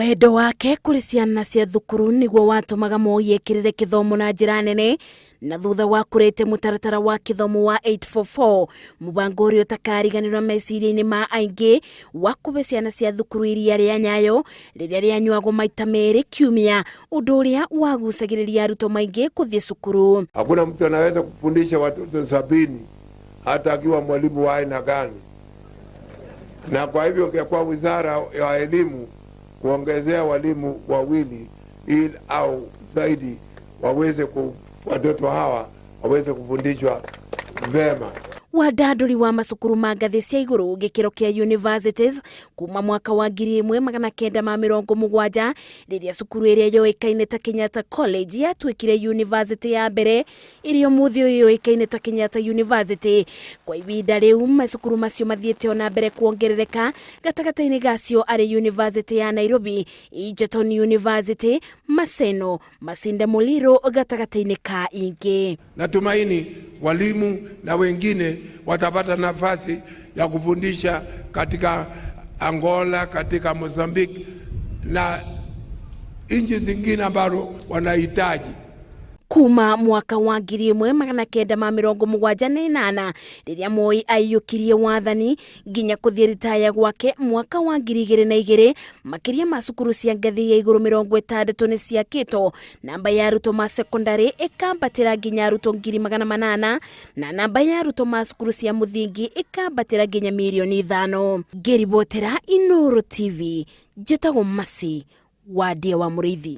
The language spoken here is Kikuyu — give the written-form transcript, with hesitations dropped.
Wendo wake kũrĩ ciana cia thukuru nĩguo watũmaga Moi ekĩrĩre kĩthomo na njĩra nene, na thutha wa kũrete mũtaratara wa kĩthomo wa 844, mũbango ũrĩa ũtakariganĩrwo meciria-inĩ ma aingĩ wa kũhe ciana cia thukuru iria rĩa Nyayo rĩrĩa rĩanyuagwo maita merĩ kiumia, ũndũ ũrĩa wagucagĩrĩria arutwo maingĩ kũthiĩ cukuru. Hakuna mtu anaweza kufundisha watoto 70 hata akiwa mwalimu wa aina gani, na kwa hivyo ingekuwa wizara ya elimu kuongezea walimu wawili ili au zaidi waweze ku, watoto hawa waweze kufundishwa vema. Wandandũri wa macukuru ma ngathĩ cia igũrũ gĩkĩro kĩa universities kuma mwaka wa 1970, rĩrĩa cukuru ĩrĩa yoĩkaine ta Kenyatta College yatuĩkire university ya mbere ĩrĩa ũmũthĩ ũyũ yũĩkaine ta Kenyatta University. Kwa ihinda rĩu macukuru macio mathiĩte ona mbere kuongerereka, gatagatĩ-inĩ gacio arĩ University ya Nairobi, Egerton University, Maseno, Masinde Muliro gatagatĩ-inĩ ka ingĩ. Natumaini walimu na wengine watapata nafasi ya kufundisha katika Angola, katika Mozambique na nchi zingine ambazo wanahitaji. Kuma mwaka wa 1978, rĩrĩa Moi aiyũkirie wathani, nginya kũthiĩ ritaya gwake mwaka wa 2002, makĩria ma cukuru cia ngathĩ ya igũrũ 60 nĩ ciakĩtwo, namba ya arutwo ma sekondari ĩkambatĩra nginya arutwo 800,000, na namba ya arutwo ma cukuru cia mũthingi ĩkambatĩra nginya 5 mirioni. Ngĩribotera Inoro TV, njĩtagwo Masi Wadia wa Mũrĩithi.